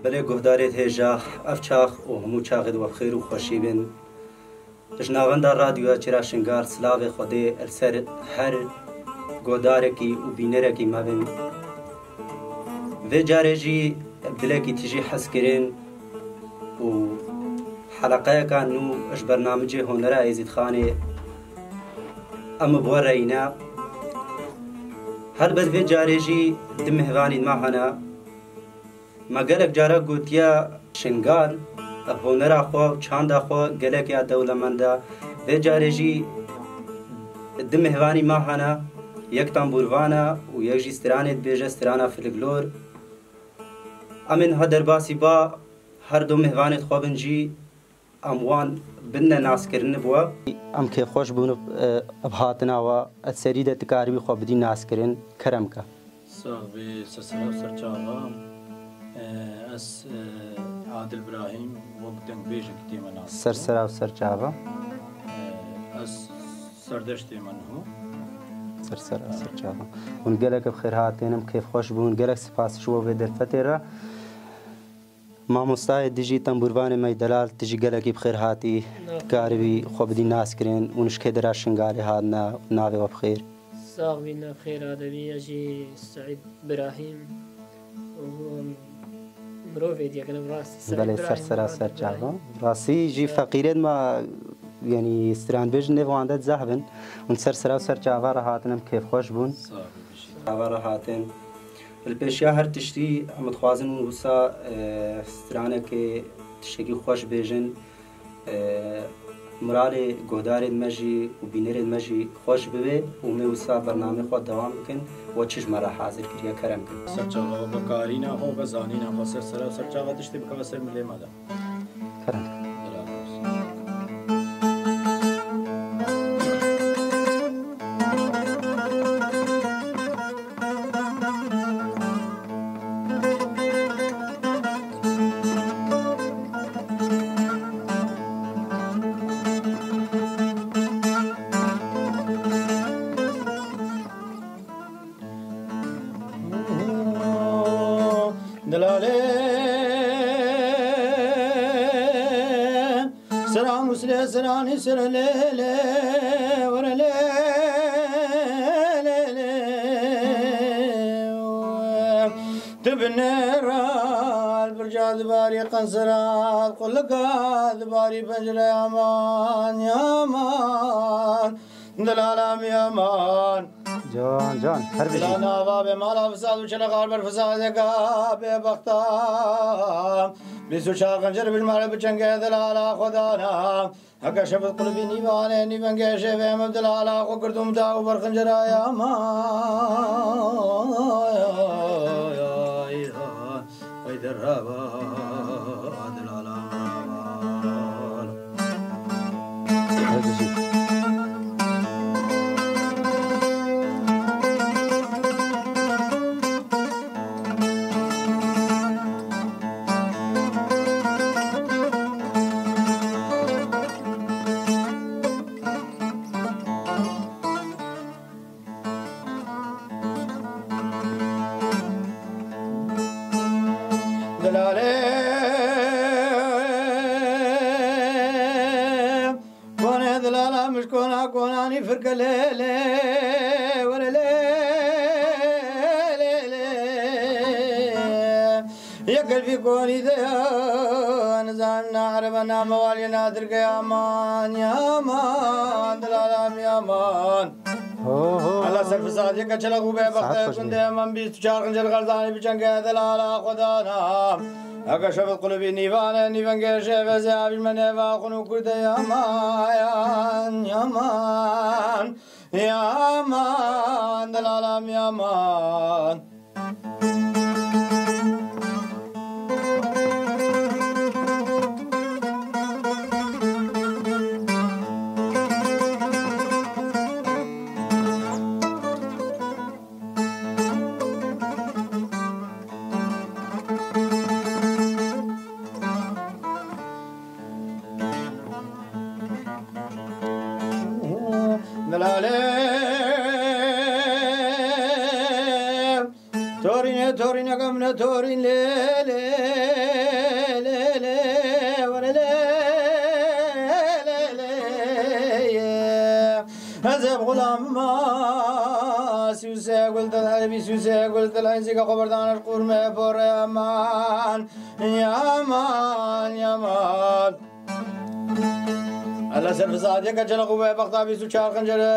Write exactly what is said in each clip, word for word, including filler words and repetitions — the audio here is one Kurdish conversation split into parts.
Belê guhdarêt hêja, ev çax û hemû çaxêt we bi xêr û xweşî bin. Ji navenda Radyoya Çira Şingal silavê Xwedê li ser her guhdarekî û bînerekî me bin. Vê carê jî bi dilekî tijî hezkirin û heleqeyeka nû ji bernamicê Honera Êzîdxanê em bi we re îne. Helbet vê carê jî du mêvanî me hene. Me gelek cara gotiye Şingal, honera xwe û çanda xwe gelek ya dewlemend e. Vê carê jî du mêvanî me hene, yek tembûrvan e û yek jî stranê dibêje, strana filiglor. Em ê niha derbasî ba her du mêvanêt xwe bin jî. Em wan bidine naskirinê bi we. Em kêfxweş bûn bi, e, bi hatina we. Ez serî de tu karibî xwe bidî naskirin. Kerem ke. Sax bî, ser sera û ser çava. E, ez, e, Adil Brahîm, wek dengbêjek tê me nas. Ser sera û ser çava. E, ez serdeştê me niho. Ser sera û ser çava. Hûn gelek bi xêr hatin, em kêfxweş bûn. Gelek spas ji we vê derfetê re. Mamostayê dijî tembûrvanê me yê delal, tu jî gelekî bi xêr hatî. Karibî xwe bidî naskirin û nişkê dera Şingalê hatine, navê we bi xêr. Sax bî, nav xêr ademî, ez jî Seîd Birahîm û mirovê diyekin rastî Seîd Belê, ser Birahîm sera ser çava. Rastî jî feqîrên me, yanî stranbêj nêv wan de zehf in. Hûn ser sera û ser çava re hatin, em kêfxweş bûn. Sax bî, bijî. Çava re hatin. Li pêşiya her tiştî em dixwazin wisa, e, stranekê tiştekî xweş bêjin. E, miralê guhdarên me jî û bînerên me jî xweş bibe û me wisa bernameyê xwe dewam bikin. We çi ji me re hazir kiriye, kerem kin. Ser çava, we be karîna xwe, we be zanîna xwe, ser sera û ser çava tiştê bikeve ser milê me de. Kerem. Dilalê sira muslê siranî sir lê lê were lê lê lê. Tu binêra birca dibarî qensira qulika dibarî pencere yaman yaman. Dilala miyaman. Can, can, her bijî. Dilana ava be mala fisad û çile xar ber fisadeka bê bexta. Bîst û çar xincir bijmare bi çenge dilala xwe dana. Heke şevit qulibî nîvanê nîvengê şevê me dilala xwe girdûm da û ber xincira yaman. Haydi rava dilala miravan. Dilalê konê dilala mij kona konanî firke lê lê were lê lê lê. Yek elfî konî de ya nizan na erebe na mewalî na tirke yaman yaman dilalam yaman. Ho, ho. Allah ser fisadê ke çelek û bê bextê gundê min bîst û çar xincir xerzanî bi çengê delala xwe dana. Heke şevit qulubî nîvane nîvengê şêvezê avî me nêva xun û kurdê yaman, yaman, yaman, delalam yaman. Dilalê. Torîne, torîneke min e, torîn lê lê. Hezeb xulamma, sî û sê gul dil hebî, sî û sê gul dil hezî ke xwe berdan ji qûr me pore, yaman, yaman, yaman. Ele ser fizadiyeke çelaq û bexta bîst û çar xincere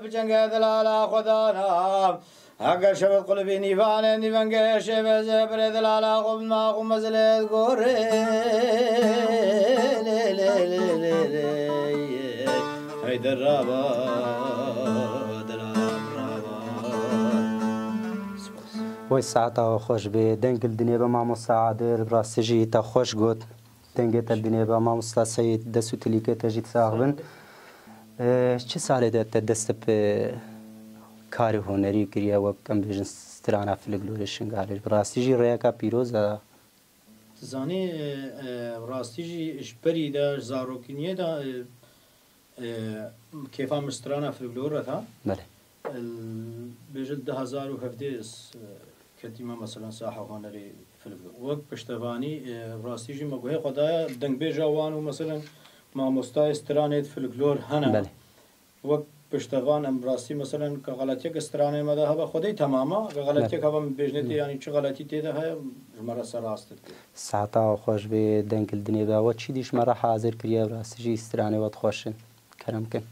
bi cenge dilala xwe dana. Heger şevit qulibî nîvanê nîvengê şêveze birê dilala xwe bi nax û mezilê digore. Lê, lê, lê, lê, lê, lê. Heyder rava, dilam rava. Wey saeta we xweş bê. Deng li dinê be mamosta Adir, bi rastî jî te xweş got. Dengê te dinê be, mamosta Seyîd, dest û tilîkê te jî sax bin. Sağ ol. Ee, çi salê de te dest bi karê hunerî kiriye, wek em bêjin strana filiglorê Şingalê? Bi rastî jî rêyeka pîroz e. Tu zanî, e, e, rastî jî ji berî de, ji zarokîniyê de, e, e, kêfa min strana filiglor re ta. Belê. Bêje du hezar û hevdeh ez, e, ketîme, mesela, saha hunerê filiglor. Wek piştevanî, e, rastî jî me guhê xwe daye dengbêja wan û, mesela, mamostayê stranê filiglor hene. Belê. Wek piştevan em rastî, mesela, ke xeletiyek stranê me de hebe, xwedê temama, ke xeletiyek Belê. Hebe min bêjnê tê, Hı. yanî çi xeletî tê de heye, ji me re ser rast dike. Saeta we xweş bê, deng li dinê be. We çî dî ji me re hazir kiriye, rastî jî stranê we dixweşin. Kerem kin.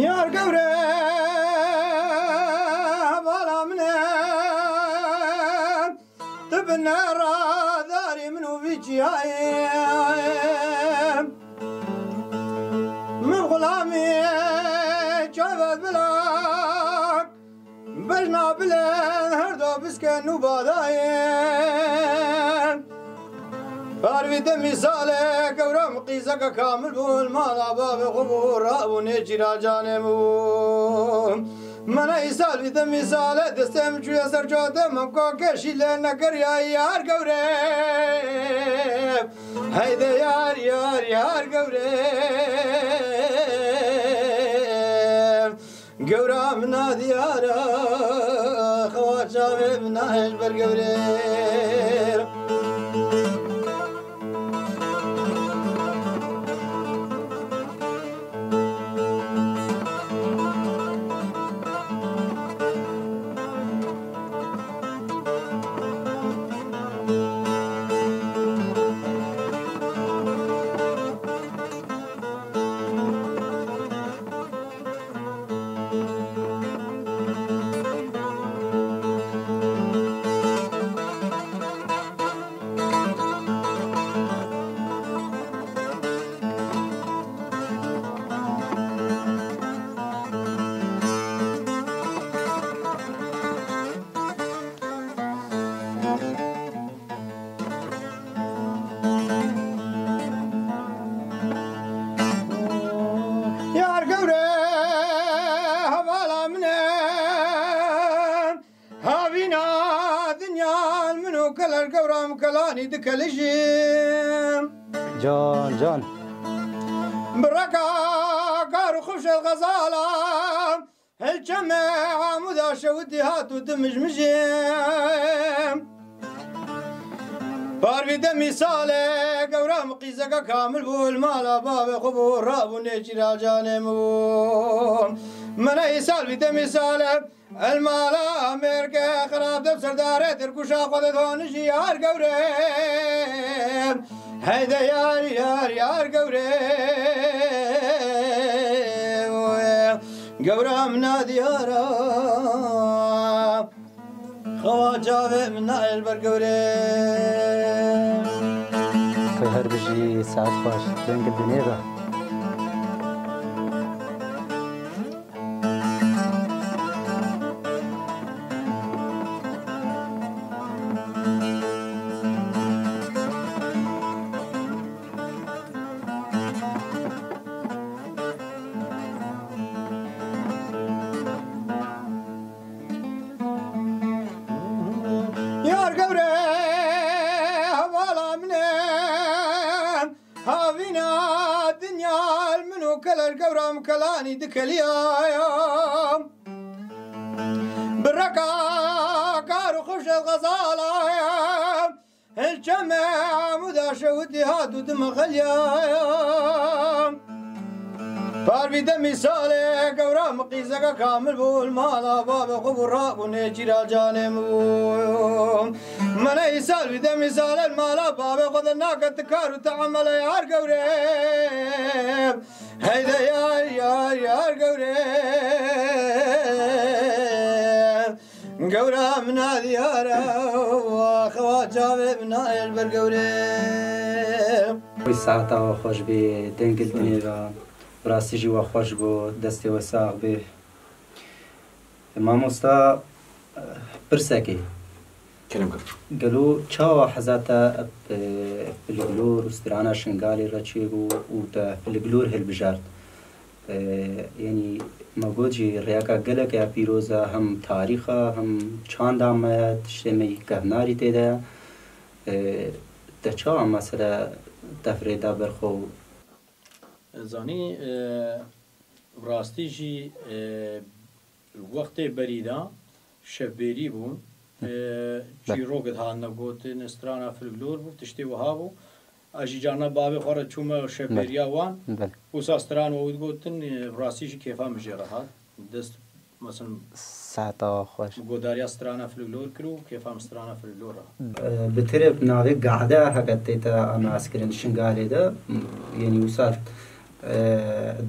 Yar gewre, hevala min e, tu bi neradarî min û vî çiyayê. Min xulamî çavet bilak, bejna bilên her do biske nû badayê. Parvî demî sale gewra min qîzeke kamil bû, li mala bavê xwe bû, rabû nêçîra canê min bû. Mene îsal vî demî sale destê min çûye ser çotê min, ko keşî lê nekiriya yar gewre. Heyde yar, yar, yar gewre. Gewra min a diyara, xewa çavê min a hej ber gewrê. Yar gewre, hevala min e, havîna dinyan min û keler gewra min kelanî dikelijim. Can, can. Bi reka kar û xifşet xezala, Hel çemê Amûda şewitî hat û dimijmijê. Parvî demî sale gewra min qîzeke kamil bû, li mala bavê xwe bû, rabû nêçîra canê min bû. Mene îsal vî demî sale, el mala mêrke xirab dem serdarê tirkûşa xwe de donijî yar gewre. Heyde yar, yar, yar gewre. Gewra min a diyara, xewa çavê min a el ber gewrê. Tu her bijî, saet xweş, deng li dinê be. Keler gewra min kelanî dikeliyaya. Bi reka kar û xuşel xezalaya. Hil çeme Amûda şewitî hat û dimexeliyaya. Parvî demî salê gewra min qîzeke kamil bû, li mala babê xwe bû rabû nêçîra canê min bû. Mene îsal vî demî salê li mala babê xwe de nake ti kar û ti emele yar gewre. Heyde yar, yar, yar gewre. Gewra min a diyar e, wa xewa çavê min a êr ber gewre. Wî saeta we xweş bê, dengil dinêra, bi rastî jî we xweş got, destê we sax bê. Mamosta, pirsekê. Kerem kir. Gelo çawa heza te, e, folklor û strana Şingalê re çêbû û te folklor hilbijart? E, yanî me got jî rêyeka gelek ya pîroz e, hem tarîx e, hem çanda me ye, tiştê me yî kevnarî tê de ye. E, te çawa mesela te firê da ber xwe? Zanî, e, bi rastî jî, e, wextê berî de şevbêrî bûn. E, çîrok dihatine gotin, strana folklor bû, tiştê wiha bû. Ez jî carna bavê xwe re çûme şevbêriya wan. Belê. Wisa stran we wî digotin, e, bi rastî jî kêfa min jê re hat. Dest, mesela, saeta xweş. Godariya strana folklor kir û kêfa min strana folklor re hat. E, bi tirê navê Gade heke tête anaskirin Şingalê de, m, yanî wisa, e,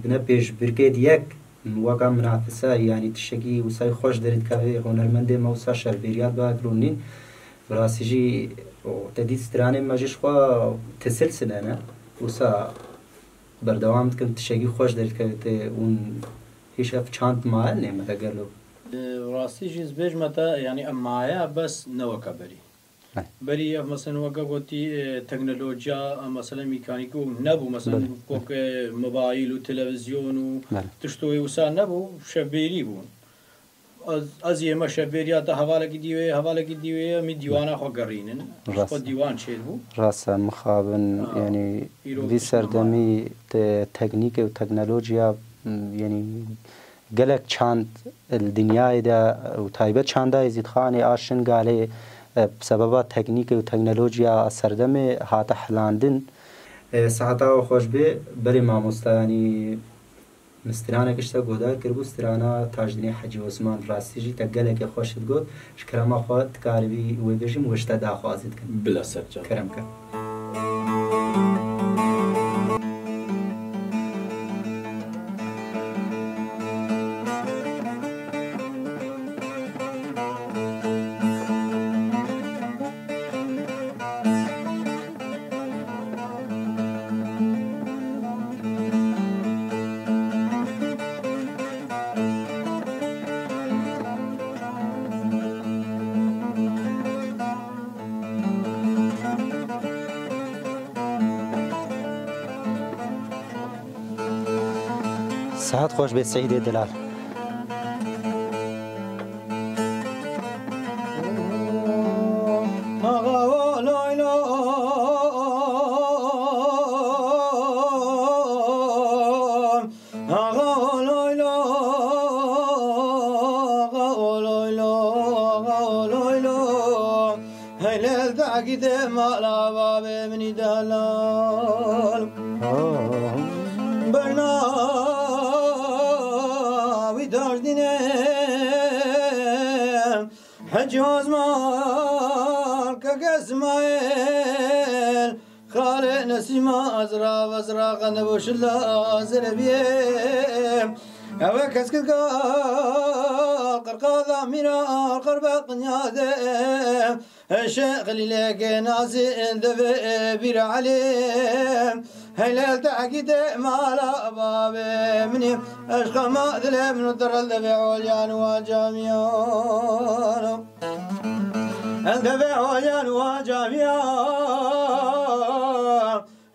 dibine pêşbirkê di yek, m, weka minafise, yanî tiştekî wisayî xweş derî dikeve, hunermendê me wisa şevbêriya dibe, eger hûn nîn, bi rastî jî, o, te dît stranê me jî ji xwe tisilsile ne, wisa berdewam dikin, tiştekî xweş derî dikeve, te hûn hîç ev çand maye nême te gelo? E, rastî jî ez bêjme te, yanî em maye bes ne weke berî. Belê. Berî ev, mesela, weke gotî, e, teknolojiya, e, mesela, mîkanîkî û nebû, mesela, belê, weke mobayîl û televîzyon û, belê, tişto wê wisa nebû, şevbêrî bû. Ez, ez yê me şevbêriya te hevalekî dî wê, hevalekî dî wê, em ê dîwana xwe gerînin. Rast. Xwe dîwan çêdibû. Rast e, mixabin, ha, yanî, îro vî tişt serdemî te-, teknîk û teknolojiya, m, yanî, gelek çand li dinyayê de û taybet çanda Êzîdxanê a Şingalê, e, bi sebeba teknîkê û teknolojiya a serdemê hate hilandin. E, saeta we xweş bê, berê mamosta, yanî min stranek ji te guhdar kiribû, strana Tajdînê Hecî Osman, rastî jî te gelekê xweş digot, ji kerema xwe dikaribî wê bêjî, min ji te daxwazî dikim. Bila ser can. Kerem ke. Sihet xweş bê Seîdê Delal. Axa o loylo, axa o loylo, axa o loylo. Heylel takî de mala babê minî delal. Berna wî dajdîne. Hecî Osman keke Îsmaîl, xalê Nesîma ezra vezra qenebo şilla zerebiyê. Eve keskit gal qirqala mîra qirbe qinyade. Eşe Xelîleke nazî devê bîra Elî. Heylel tekî de mala babê minî. Eşqa ma dilê min û diril devê olyan wa camiyan. El devê olyan wa camiyan.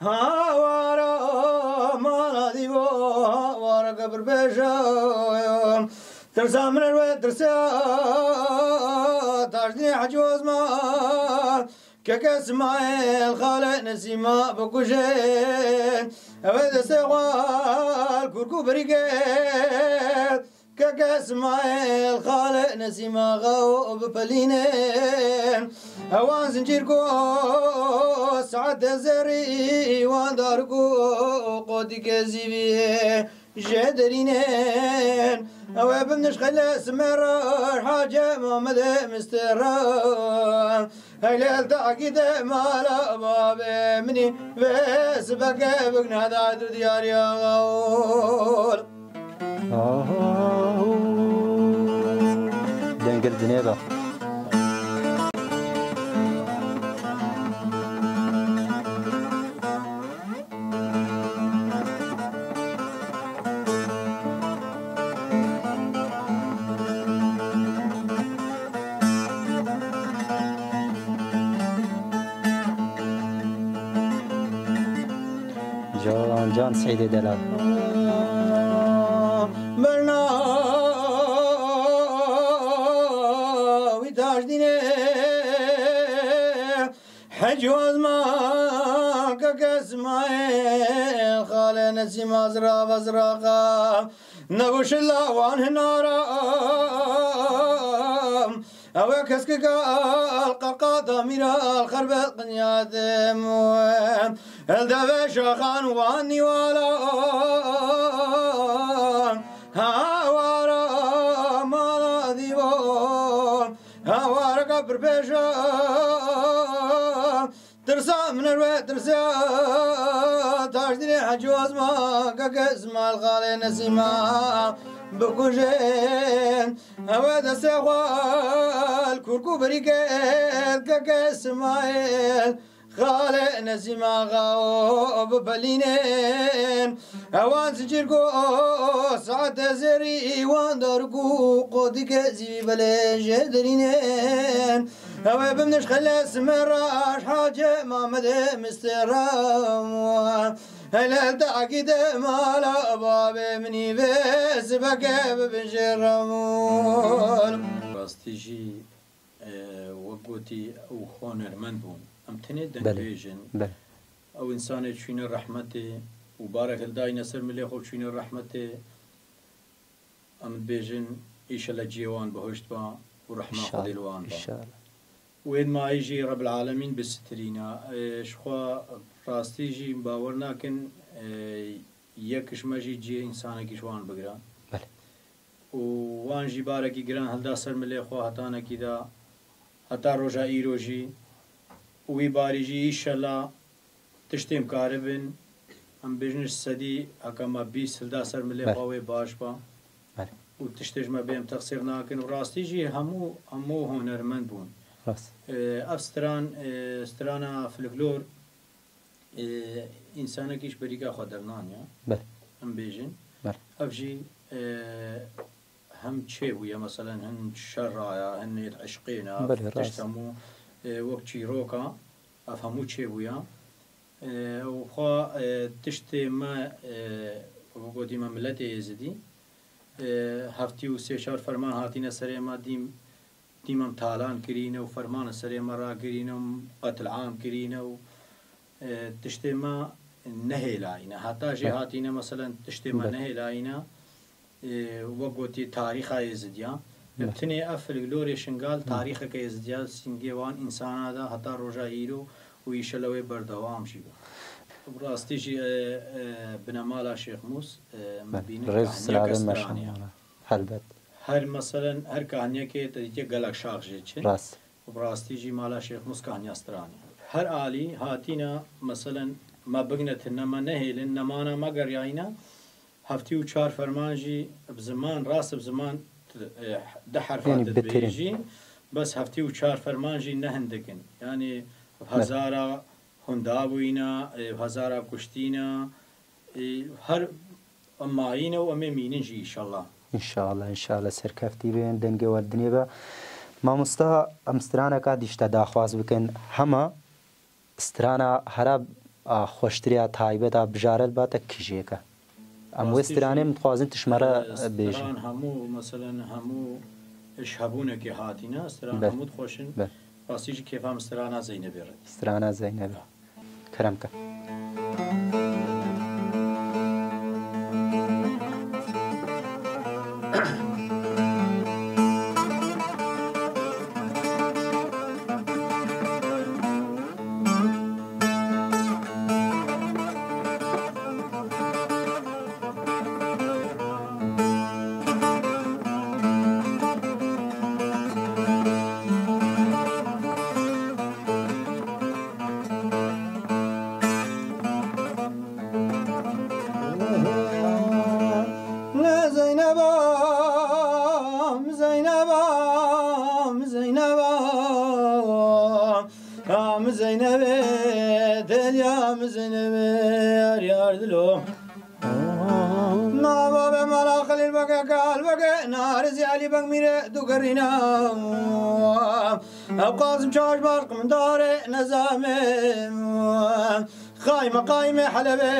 Ha wara mala dîvo, ha wara kebir bêje. Tirsa min er we tirsa Tajdînê Hecî Osman. Keke Simayêl xalê Nesîma bikujin, ew ê destê xwe li kûrk û birîkê. Keke Simayêl xalê Nesîma xew bipelînin, ewan zincîr ku saetê zêrî wan dar ku qotîkê zîvî. Jê derînên ew ê bimniş xelê simêra Hacê Mamedê Mistêra. Heylê el teqîdê mala babê minî vê sibekê bigna dayet û diyariya xewl. Dengil dinê be. Can, can Seydê Delal. Berna wî tajdînê. Hec wazma keke Simayêl xalê Nesîma zira ve ziraqa. Nebû şilla wan hinara. Ew ê keskika al qeqa damîra al xerbet qinyatim. El devê şaxan wan nîwala. Hawara mala dîvan. Hawareka pirpêşa. Tirsa min er we tirsa. Tajdînê Hecî Azma keke Îsmaîl xalê Nesîma bikujin. Ew ê destê xwe li kûrk û berîkê keke Îsmaîl xalê Nesîma xew bipelînin. Ewan zincîr ku saetê zêrî wan dar ku qotîkê zîvî belê jê derînên. Ew ê bimniş xelê simêra Hacê Mamedê Mistêra. Hele teqîdê mala babê minî vê sibekê bibin jê remûn. Rastî jî, e, wek gotî, ew hunermend bûn. Em tenê Belê. dengbêj in. Belê. Ew însanê çûyne rehmetê û barek hildayne ser milê xwe çûyne rehmetê. Em dibêjin, îşellah cihê wan bihuşt ba û rehma Xwedê li wan ba. Înşallah. Û êd mayî jî Rebbil Alemîn bisitirîna. E, ji xwe rastî jî bawer nakin, e, yek ji me jî cihê însanekî ji wan bigira. Belê. Û wan jî barekî giran hilda ser milê xwe hetanekî da, heta roja îro jî. Û wî barî jî îşellah tiştê em karibin, em bêjin ji sedî heka me bîst hilda ser milê Belê. xwe wê baş ba. Belê. Û tiştê ji me bê em texsîr nakin. Û rastî jî hemû, hemû hunermend bûn. Rast. E, ev stran, e, strana folklor, e, însanekî ji berîka xwe dernaniya. Belê. Em bêjin. Belê. Ev jî, e, hem çêbûye, meselen, hin şeraya, hin nêt eşqêna, Belê, tişt rast. hemû, e, wek çîroka, ev hemû çêbûya. E, û xwe, e, tiştê me, e, wek gotî me miletê Êzidî, e, heftî û sê çar ferman hatîne serê me, dîm, dîm em talan kirîne û ferman serê me ragirîne û qetil am kirîne û, e, tiştê me nehêlayîne. Heta jê Belê. hatîne, meselen, tiştê me Belê. nehêlayîne. E, wek gotî tarîxa Êzidiya. Belê. Tenê ev folklorê Şingal Hı. tarîxeke Êzidiya singê wan însana da heta roja îro û îşellah wê berdewam jî be. Bi rastî jî, e, e, binemala Şêx Mûs, e, me Belê. bînin Rêz kahniyeke silavê stranî ye. meşan. Helbet. Her, meselen, her kahniyekê te dîtiye gelek şax jê çin. Rast. Û bi rastî jî mala Şêx Mûs kahniya stranî. Her alî hatîna, meselen, me bignetin, ne me nehêlin, nemana me geriyayîne, heftî û çar ferman jî bi ziman, rast bi ziman, e, du herfa Yanî te bitirin. dibêjî, bes heftî û çar ferman jî ne hindik in. Yanî Belê. hezara hunda bûyîna, e, hezara kuştîna, e, her em mayîne û em ê mînin jî, înşallah. Înşallah, înşallah serkeftî bin, dengê we li dinê be. Mamosta, em straneka dî ji te daxwaz bikin. Hema strana hera, a, xweştir ya taybet a bijare li ba te kîjêk e. Em wê Rastî stranê jî, min dixwazin tu ji me re, e, e, bêjî. stran hemû, meselen, hemû ji hebûnekê hatîne, stran Ber. hemû dixweş in. Ber. Rastî jî kêfa min strana Zeynebê re. Strana Zeynebê. Kerem ke. Zeyneba, Zeyneba, Zeyneba. Ya min Zeynebê, têliya min Zeynebê, yar yar dilo. Na bavê mala Xelîl Bege, Kal Bege, na Rizî Elî Beg Mîrê du gerîna. Ew Qazim Çaş Barq min darê nezamê. Xay meqayîmê Helebê,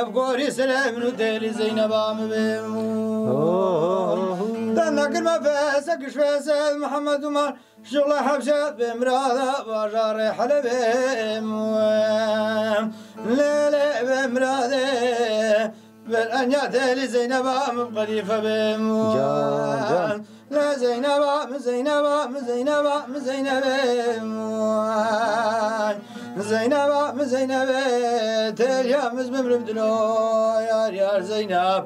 ev gorî serê min û têlî Zeyneba min bê. Denda kirme fese, giş fese, Mihemed Umar. Şixla Hevşe bê mirada bajarê Helebê. Lê lê bê miradê. Ber enya têlî Zeyneba min xelîfe bê. Can, can. Lê Zeyneba min, Zeyneba min, Zeyneba min, Zeynebê. Zeyneba min, Zeynebê. Têliya min, bimrim dilo, yar yar Zeyneb.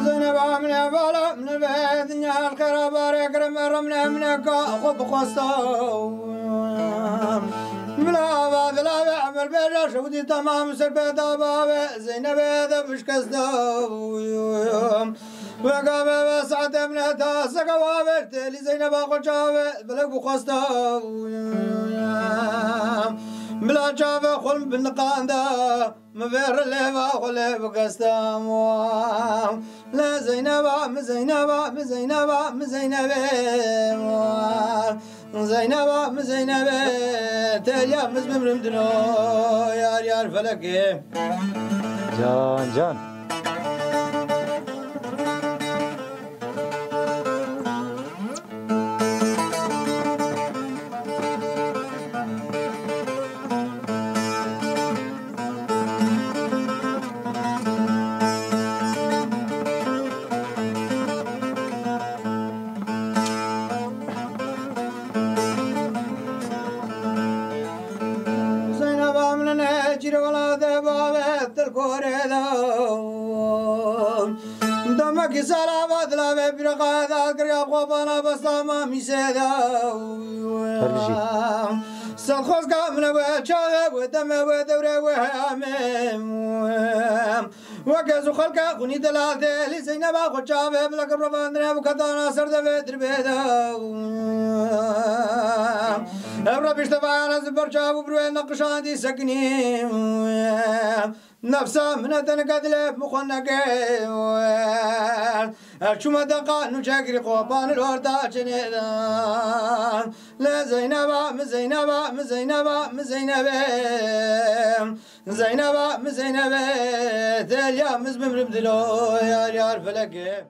Zeyneba min e bala min be dinya xera bare kerem ramne min e ka xwe bixwesta. Bila ava dila ve emir bêja şewdî temam ser beda bave Zeynebe de bişkesta. Wega ve ve saete min e ta sega waver têlî Zeyneba xwe çave bilek bixwesta. Bila çave xwe biniqanda. Mi vê rilê va xwe lê bikestam. Le Zeyneba, mi Zeyneba, mi Zeyneba, mi Zeynebê. Zeyneba, mi Zeynebê. Têliya mi bimrim dino. Yar yar felekê. Can can. Zeyneba min ne cîrwala de bave til korê de. Demekî sala va dilave bîra qada kiriya xwe bana besta ma mîsê de. Her bijî. Sed xwezka min e we çaxe we deme we dewre we heyame. Weke zu xelke xunî delal de, lî Zeyneba xwe çave, bila ke revandine û ketana ser devê dirbê de. Ev re piştevayana zi ber çav û birwê neqişandî sekinî. Nefsa min e tenike dilê min xwe neke. Her çûme deqa nûçekirî qopan li orta çinê de. Le Zeyneba, mi Zeyneba, mi Zeyneba, mi Zeynebê. Zeyneba, mi Zeynebê, têliya mi bimrim dilo, yar yar felekê.